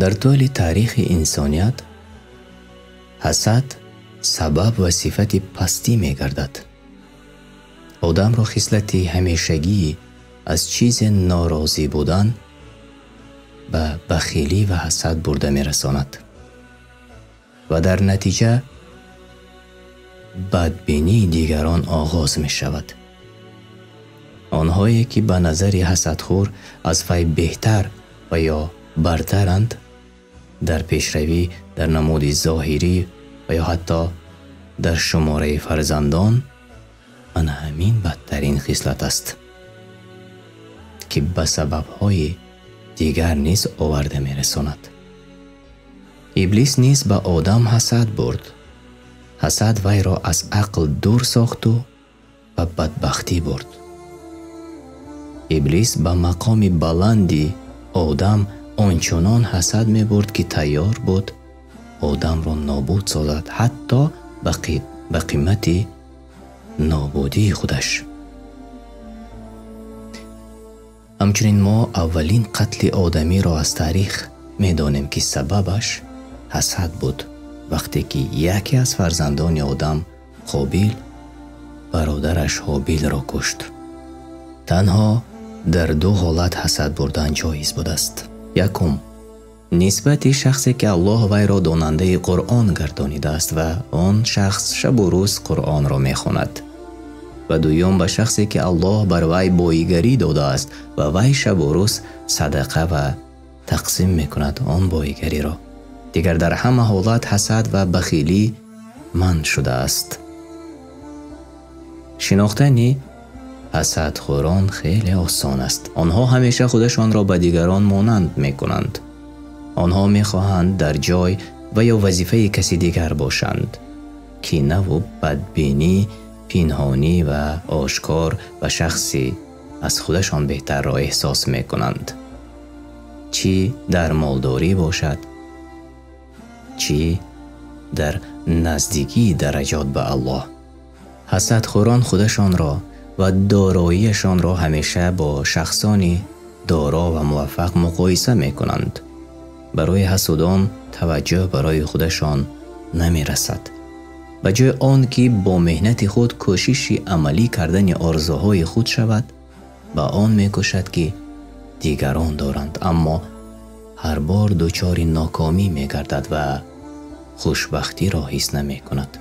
Дар тӯли таърихи инсоният ҳасад сабаб ва сифати пастӣ мегардад. Одамро хислати ҳамешагии аз чизе норозӣ будан ба бахилӣ ва ҳасад бурда мерасонад ва дар натиҷа бадбинии дигарон оғоз мешавад. Онҳое ки ба назари ҳасадхӯр аз вай беҳтар ва ё бартаранд, дар пешравӣ, дар намуди зоҳирӣ ва ё ҳатто дар шумораи фарзандон, ана ҳамин бадтарин хислат аст, ки ба сабабҳои дигар низ оварда мерасонад. Иблис низ ба Одам ҳасад бурд. Ҳасад вайро аз ақл дур сохту ба бадбахтӣ бурд. Иблис ба мақоми баланди Одам ончунон ҳасад мебурд, ки тайёр буд Одамро нобуд созад, ҳатто ба қимати нобудии худаш. Ҳамчунин мо аввалин қатли одамиро аз таърих медонем, ки сабабаш ҳасад буд, вақте ки яке аз фарзандони Одам, Қобил, бародараш Ҳобилро кушт. Танҳо дар ду ҳолат ҳасад бурдан ҷоиз будааст. Якум, нисбати шахсе ки Аллоҳ вайро донандаи Қуръон гардонидааст ва он шахс шабу рӯз Қуръонро мехонад. Ва дуюм, ба шахсе ки Аллоҳ бар вай боигарӣ додааст ва вай шабу рӯз садақа ва тақсим мекунад он боигариро. Дигар дар ҳама ҳолат ҳасад ва бахилӣ манъ шудааст. Шинохтани ҳасадхӯрон хеле осон аст. Онҳо ҳамеша худашонро ба дигарон монанд мекунанд. Онҳо мехоҳанд дар ҷой ва ё вазифаи каси дигар бошанд. Кинаву бадбинӣ, пинҳонӣ ва ошкор ба шахси аз худашон беҳтарро эҳсос мекунанд. Чӣ дар молдорӣ бошад, чӣ дар наздикии дараҷот ба Аллоҳ. Ҳасадхӯрон худашонро ва дороиашонро ҳамеша бо шахсони доро ва муваффақ муқоиса мекунанд. Барои ҳасудон таваҷҷӯҳ барои худашон намерасад. Ба ҷои он ки бо меҳнати худ кӯшиши амалӣ кардани орзуҳои худ шавад, ба он мекӯшад ки дигарон доранд, аммо ҳар бор дучори нокомӣ мегардад ва хушбахтиро ҳис намекунад.